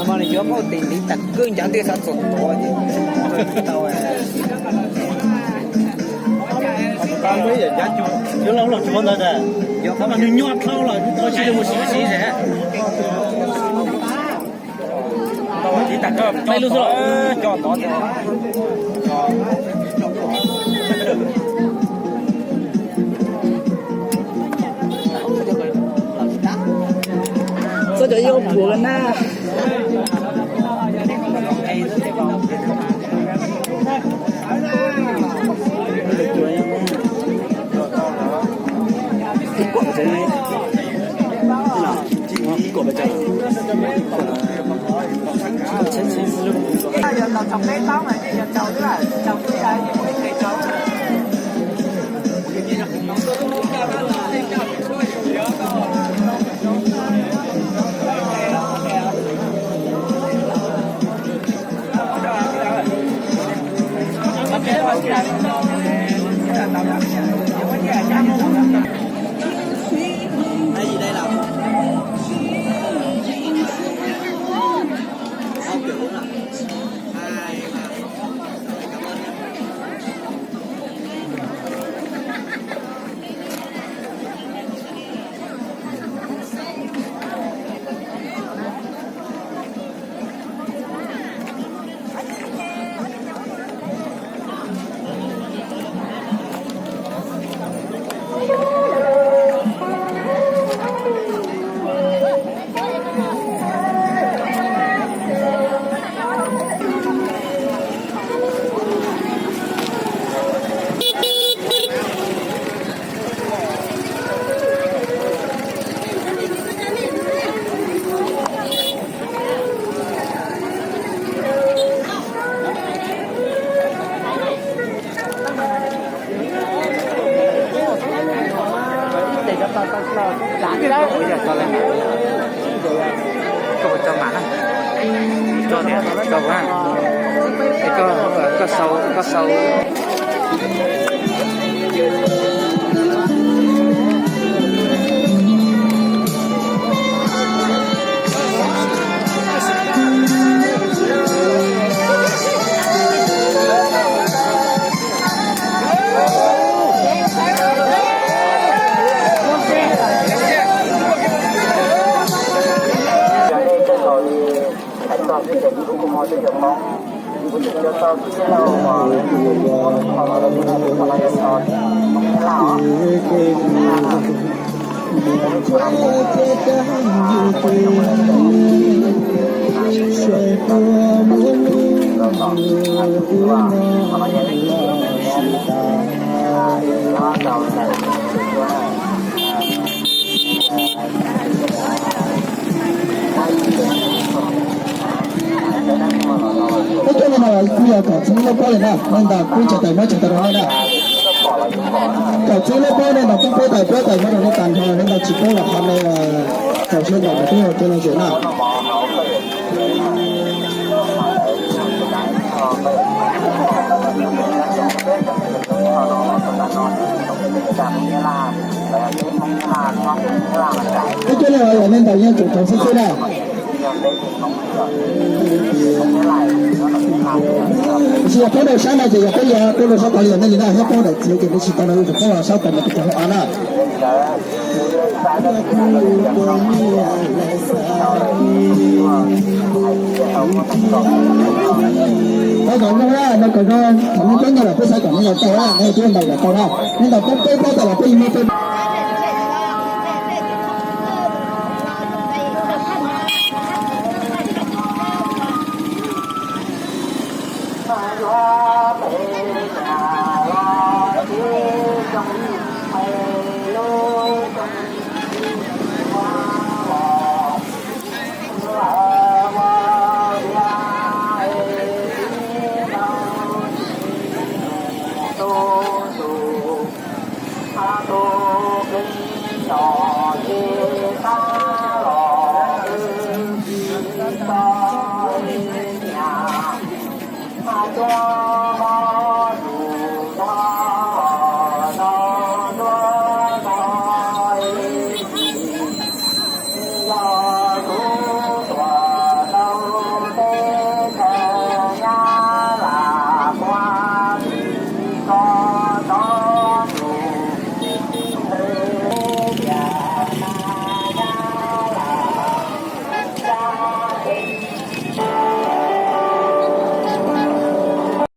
Mas nws yuav pauj tes ntiv tas kawg ncav tej xav txog tod ces tau. Yuav los los tsuav ntawd tas, mas nws nyuaj dhau lawm, tsis mus siv siv. Txog cov yau puav lawm na. Koj tias koj, koj sau, koj sau. Peb cov no kuj yog kom txwv lub pob li na, nej ntawd kuj tsis tau muab tsis tau rau na. Kom txwv lub pob nej ntawd poob peb tawm plaub tawm muab rau nej tas nrho, nej ntawd tsis poob los qhov no, thaum sawv ntawm mus twb yog cov no zem na. Peb cov no yog nej ntawd yeej tseem tau xwb xwb na. Tiam sis yog poob rau sab no ces yog peb yog poob rau sab tod li yog nej li na, yog poob daim txiv ces nej tsis tau no, yog poob los sab tod mus tus cov hauv av na. Pab kom zoo na, no kom zoo, thaum nej peb nyiaj los peb xav kom nej los tau, nej twb ntaus kom tau na. Nej ntaus poob peb plaub tawm los peb yuav muab peb